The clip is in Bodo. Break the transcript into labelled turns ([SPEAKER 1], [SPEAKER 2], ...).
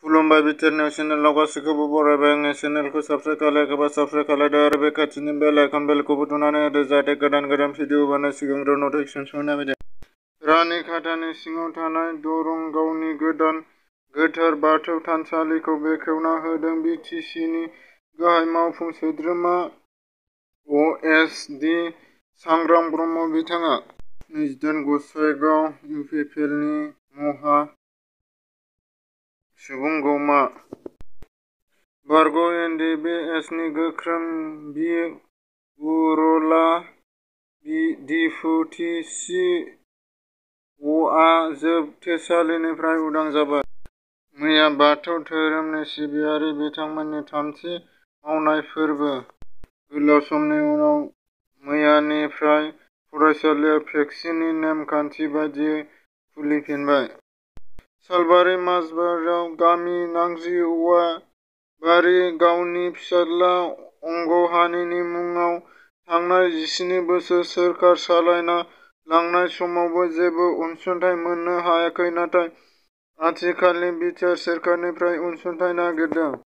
[SPEAKER 1] खुलुमबाय बिटिआरनि चेनेलाव गासैखौबो बरायबाय। आंनि चेनेलखौ साबस्क्राइब खालायदो आरो बे खाथिनि बेल आइकन बेलखौबो थुनानै होदो जाहाथे गोदान भिडिअ होबानो सिगांग्रो नटिफिकेसन सहैनाय बायदि। रानिखाटानि सिङाव थानाय दरंगावनि गोदान गोथार बाथौ थानसालिखौ बेखेवना होदों बि टि सि नि गाहाय मावफुं सोद्रोमा अ.एस.डि. सांग्रां ब्रह्म। बिथाङा 28 गसाइगाव इउ पि पि एल नि महा सुबुंगौमा बारग' एन डि बि एस नि गोख्रों बिबुरला डिपुटि सि अ आ जोबथेसालिनिफ्राय उदां जाबाय। मैया बाथौ धोरोमनि सिबियारि बिथांमोननि थामथि मावनाय फोरबो गोलाव समनि उनाव मैयानिफ्राय फरायसालिया भेक्सिननि नेम-खान्थि बायदियै खुलिफिनबाय। सालबारि माजबारियाव गामि नांज्रि औवाबारि गावनि फिसाज्ला अंगहानिनि मुङाव थांनाय 17 बोसोर सोरखार सालायना लांनाय समावबो जेबो अनसुंथाइ मोननो हायाखै, नाथाय आथिखालनि बिटिआर सोरखारनिफ्राय अनसुंथाइ नागिरदों।